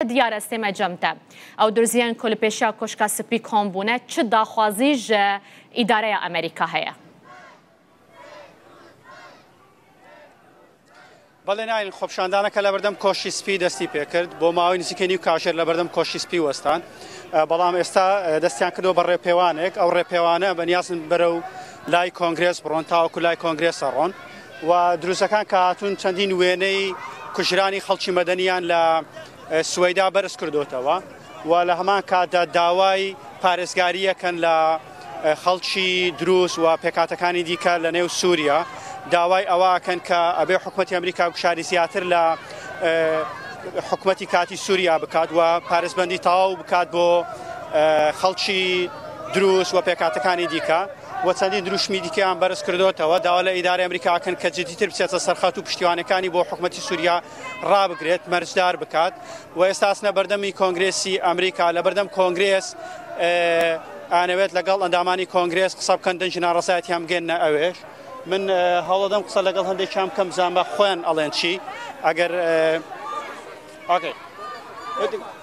Diyar ez tême cem te. Ew durziyên ku li pêşiya Koşka Spî kom bûne çi daxwazî ji îdareya Amerîka heye? Belê nayên xwepşandaneke li berdem Koşki Spî destî pê kird. Bo maweyê nizîkê nîv kajêr li berdem Koşki Spî westan. Belam êsta destyan kirdo bi rêpêwanek. Ew rêpêwane bi niyazin berew لای کۆنگرێس بڕۆن تاوەکو لای کۆنگرێس ئەڕۆن و دروزەکان کە هاتوون چەندین وێنەی کوژرانی خەڵکی مەدەنیان لە سوەیدا بەرز کردوتەوە و لە هەمان کاتدا داوای پارێزگاریەکەن لە خەڵکی دروست و پێکاتەکانی دیکە لە نێو سووریا داوای ئەوەکەن کە ئەبێ حکوومەتتی ئەمریکا گوشاری زیاتر لە حکوومەتتی کاتی سووریا بکات و پارێزبندی تەواو بکات بۆ خەڵکی دروست و پێکاتەکانی دیکە و چەندین دروشمی دیکەیان بەرز کردوتەوە داوا لە ئیدارەی ئەمریکا کەن کە جدیتر بچێتە سەرخەت و پشتیوانەکانی بۆ حکوومەتی سووریا ڕابگرێت مەرجدار بکات و ئێستاسنە بەردەمی کۆنگرێسی ئەمریکا لە بەردەم کۆنگرێس ئانەوێت لەگەڵ ئەندامانی کۆنگرێس قسە بکەن دەنگی ناڕەزایەتیان بگەنە ئەوێش من هەوڵدەم قسە لەگەڵ هەندێکیان بکەم بزانم خۆیان ئەڵێن چی ئەگەر Okay.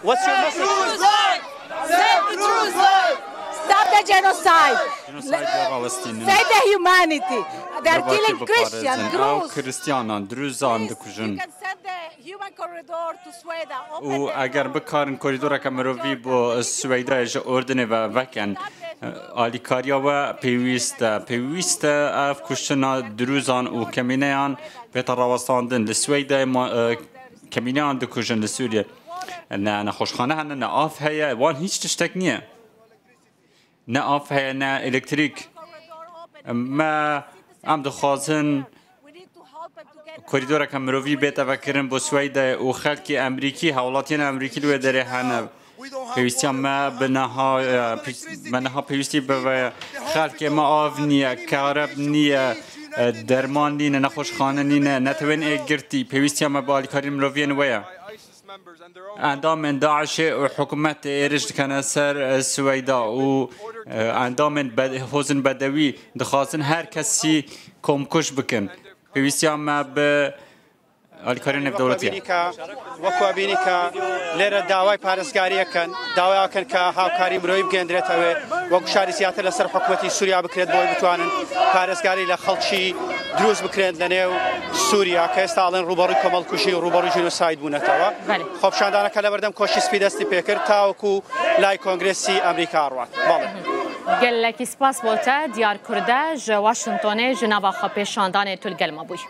What's your message? Save the Druze! Stop the genocide! Save the humanity! They are killing Christians, Druze. Kristiyanan, Druzan dikujin. Û eger bikarin korîdoreke mirovî bo Suweydayê ji Urdunê ve vekin, alîkariya we pêwîst e. Pêwîst e ev kuştina Druzan û kemîneyan bête rawestandin. Li Suweydayê kemîneyan dikujin li Sûriyê. Ne nexweşxane hene, ne av heye, wan hiç tiştek niye. Ne av heye, ne elektrîk. Me em dixwazin korîdoreke mirovî bête vekirin bo Suweydayê û xelkê Amerîkî, hewlatiyên Amerîkî li wê derê hene. Pêwîstiya me bi niha me niha pêwîstî bi ve xelkê me av niye, kareb niye, derman nîne, nexweşxane nîne, netewên ê girtî. Pêwîstiya me bi alîkariyên miroviyên we ye. Endamên DAIŞê û hikûmetê êriş dikene ser Suweyda û endamên hozên bedewî dixwazin her kesî komkuj bikin. Pêwîstiya me bi alîkariyên navdewletî ye. وەکو ئەبینی کە لێرە داوای پارێزگاریەکەن داوایەکەن کە هاوکاری مرۆیی بگەندرێتەوێ وە گوشاری زیاتر لەسەر حکوومەتی سووریا بکرێت بۆی بتوانن پارێزگاری لە خەڵکی دروست بکرێت لە نێو سووریا کە ئێستا ئەڵێن ڕووبەڕووی کۆمەڵکوژی و ڕووبەڕووی ژینۆساید بوونەتەوە. خۆپیشاندانەکە لە بەردەم کۆشکی سپی دەستی پێکرد تاوەکو لای کۆنگرێسی ئەمریکا ڕوات. بەڵێ. Gelekî spas bo te Diyar Kurde ji Washingtonê ji nava xwepêşandanê tu li gel me bûyî.